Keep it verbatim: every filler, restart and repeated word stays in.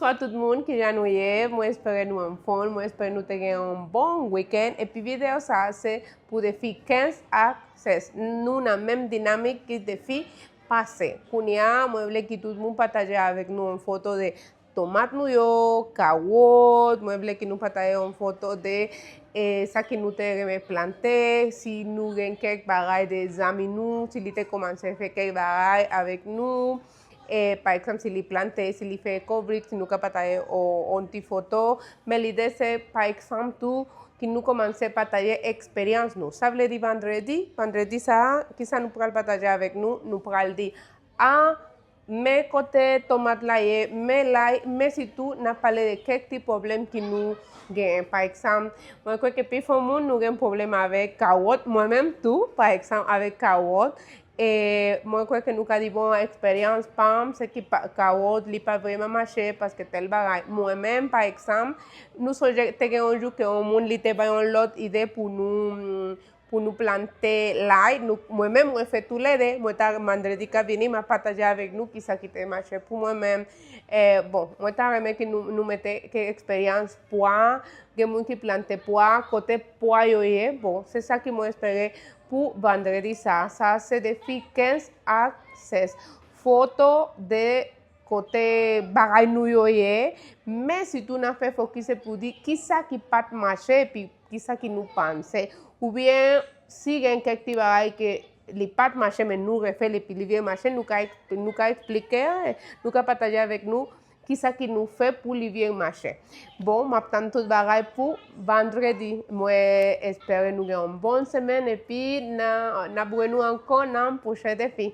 Bonjou tout moun, kijan nou ye? Mwen espere nou anfòm, mwen espere nou te gen yon bon wikenn. Epi videyo sa a se pou defi kenz ak sèz. Nou nan menm dinamik ki defi pase. Kounye a, mwen vle ki tout moun pataje avèk nou yon foto de tomat nou yo, kawòt. Mwen vle ki nou pataje yon foto de e sa ki nou te renmen plante, si nou gen kèk bagay de zanmi nou, si li te kòmanse fè kèk bagay avèk nou. E, pa egzanp, si li plante, si li fè ekobrik, si nou ka pataje o- yon ti foto. Men lide se, pa egzanp, tou, ki nou kòmanse pataje eksperyans nou. Sa vle di vandredi, vandredi sa a, kisa nou pral pataje avèk nou? Nou pral di, a, men kote tomat la ye, men lay, men sitou n ap pale de kèk ti pwoblèm ki nou genyen. Pa egzanp, mwen kwè ke pifò moun nou gen pwoblèm avèk kawòt, mwen menm tou, pa egzanp, avèk kawòt. E mwen kwè ke nou ka di, bon, eksperyans pa m, se ki pa- kawòt, li pa vrèman mache paske tèl bagay. Mwen menm, pa egzanp, nou sonje te gen yon jou ke yon moun li te bay yon lòt ide pou nou, pou nou plante lay. Nou, mwen menm, mwen fè toulède. Mwen ta, vandredi k ap vini, m ap pataje avèk nou kisa ki te mache pou mwen menm. E, bon, mwen ta renmen ke nou, nou mete ke eksperyans pwa, gen moun ki plante pwa, kote pwa yo ye. Bon, se sa ki mwen espere pou vandredi sa. Sa se defi kenz ak sèz. Foto de kote bagay nou yo ye, men sitou n ap fè fokis se pou di kisa ki pa t mache, epi kisa ki nou panse. Oubyen, si gen kèk ti bagay ke li pa t mache, men nou refè l, epi li vin mache, nou ka, nou ka eksplike, nou ka pataje avèk nou kisa ki nou fè pou li vin mache. Bon, m ap tann tout bagay pou vandredi. Mwen espere nou gen yon bon semèn, epi n a, n ap wè nou ankò nan pwochen defi.